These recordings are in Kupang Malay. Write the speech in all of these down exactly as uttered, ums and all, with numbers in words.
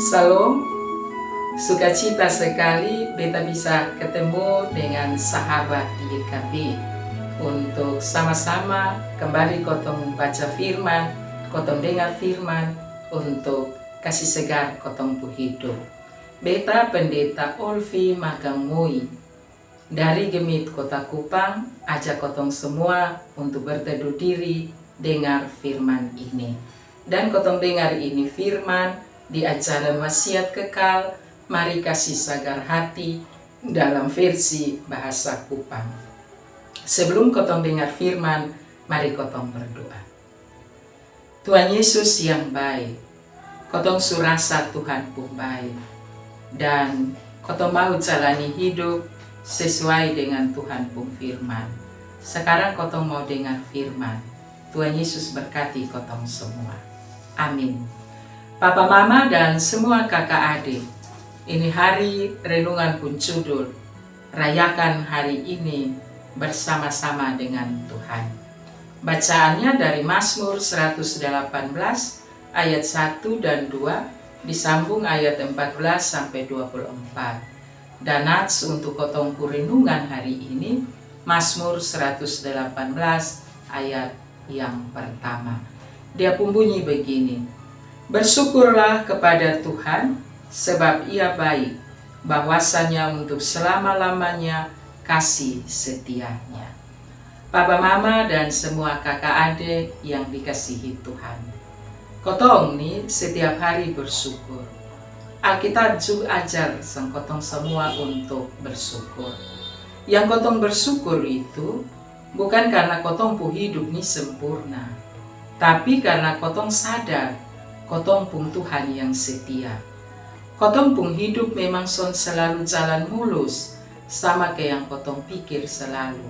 Salom. Sukacita sekali beta bisa ketemu dengan sahabat Y K B untuk sama-sama kembali kotong baca firman, kotong dengar firman untuk kasi segar kotong pu hidup. Beta Pendeta Olvi Magang Moi dari GMIT Kota Kupang ajak kotong semua untuk berteduh diri dengar firman ini. Dan kotong dengar ini firman di acara Wasiat Kekal, Mari Kasi Sagar Hati dalam versi bahasa Kupang. Sebelum kotong dengar firman, mari kotong berdoa. Tuhan Yesus yang bae, kotong su rasa Tuhan pung bae, dan kotong mau jalani hidup sesuai dengan Tuhan pung firman. Sekarang kotong mau dengar firman. Tuhan Yesus berkati kotong semua. Amin. Papa, mama, dan semua kaka ade, ini hari renungan pung judul Rayakan Hari Ini Bersama-sama Dengan Tuhan. Bacaannya dari Mazmur seratus delapan belas ayat satu dan dua, disambung ayat empat belas sampai dua puluh empat. Dan nats untuk kotong pu renungan hari ini, Mazmur seratus delapan belas ayat yang pertama. Dia pung bunyi begini, "Bersyukurlah kepada Tuhan, sebab Ia baik, bahwasanya untuk selama-lamanya kasih setianya." Papa, mama, dan semua kaka ade yang dikasihi Tuhan, kotong ni setiap hari bersyukur. Alkitab ju ajar sang kotong semua untuk bersyukur. Yang kotong bersyukur itu bukan karna kotong pu hidup ni sempurna, tapi karna kotong sadar kotong pung Tuhan yang setia. Kotong pung hidup memang son selalu jalan mulus sama ke yang kotong pikir selalu.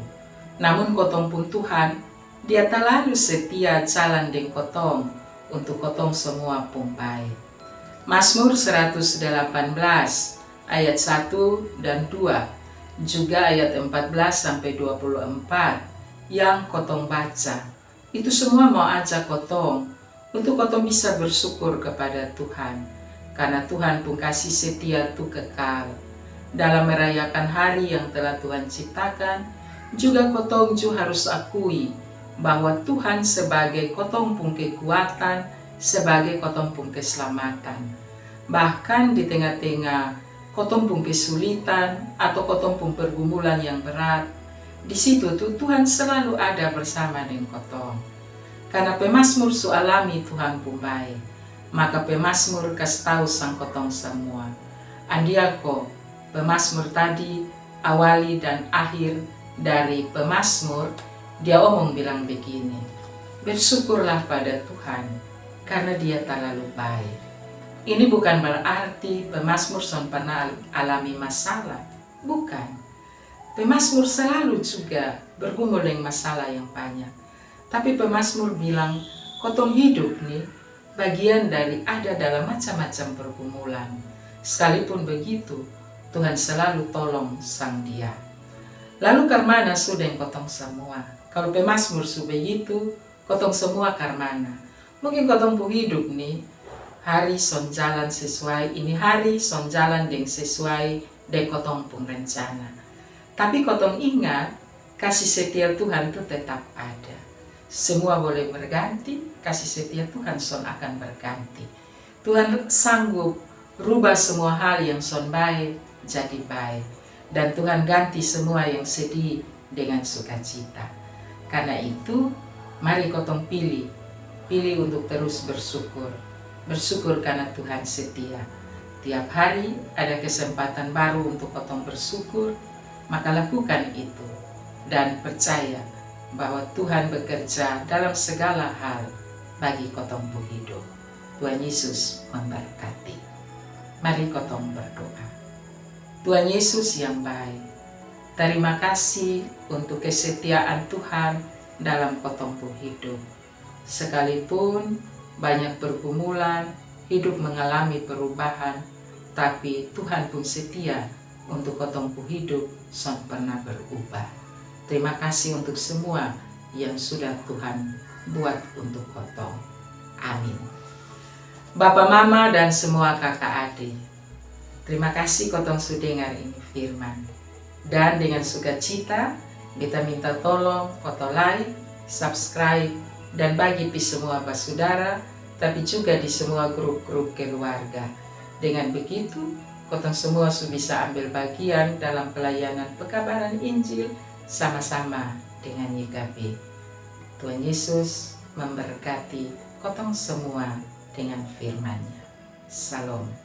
Namun kotong pung Tuhan, Dia talalu setia jalan deng kotong untuk kotong semua pung bae. Mazmur seratus delapan belas ayat satu dan dua, juga ayat empat belas sampai dua puluh empat yang kotong baca, itu semua mau ajak kotong untuk kotong bisa bersyukur kepada Tuhan, karna Tuhan pung kasih setia tu kekal. Dalam merayakan hari yang telah Tuhan ciptakan, juga kotong ju harus akui bahwa Tuhan sebagai kotong pung kekuatan, sebagai kotong pung keselamatan. Bahkan di tenga-tenga kotong pung kesulitan atau kotong pung pergumulan yang berat, di situ tu Tuhan selalu ada bersama deng kotong. Karna pemazmur su alami Tuhan pung bae, maka pemazmur kas tau sang kotong samua. Andia ko pemazmur tadi, awali dan akhir dari pemazmur, dia omong bilang begini, "Bersyukurlah pada Tuhan, karna Dia talalu bae." Ini bukan berarti pemazmur son parna al-, alami masalah. Bukan. Pemazmur selalu juga bergumul deng masalah yang banyak. Tapi pemazmur bilang, kotong hidup ni bagian dari ada dalam macam-macam pergumulan. Sekalipun begitu, Tuhan selalu tolong sang dia. Lalu karmana su deng kotong samua? Kalu pemazmur su begitu, kotong samua karmana? Mungkin kotong pung hidup ni hari son jalan sesuai, ini hari son jalan deng sesuai deng kotong pung rencana. Tapi kotong ingat, kasih setia Tuhan tu tetap ada. Semua boleh berganti, kasih setia Tuhan son akan berganti. Tuhan sanggup rubah semua hal yang son bae jadi bae. Dan Tuhan ganti semua yang sedih dengan sukacita. Karna itu, mari kotong pilih, pilih untuk terus bersyukur. Bersyukur karna Tuhan setia. Tiap hari ada kesempatan baru untuk kotong bersyukur, maka lakukan itu. Dan percaya bahwa Tuhan bekerja dalam segala hal bagi kotong pung hidup. Tuhan Yesus memberkati. Mari kotong berdoa. Tuhan Yesus yang bae, tarima kasih untuk kesetiaan Tuhan dalam kotong pung hidup. Sekalipun banyak pergumulan, hidup mengalami perubahan, tapi Tuhan pung setia untuk kotong pung hidup son parna berubah. Terima kasih untuk semua yang sudah Tuhan buat untuk kotong. Amin. Bapa, mama, dan semua kaka ade, terima kasih kotong su dengar ini firman. Dan dengan sukacita, beta minta tolong kotong like, subscribe, dan bagi pi semua basudara, tapi juga di semua grup-grup keluarga. Dengan begitu, kotong semua su bisa ambil bagian dalam pelayanan pekabaran Injil sama-sama dengan Y K B. Tuhan Yesus memberkati kotong semua dengan firman-Nya. Shalom.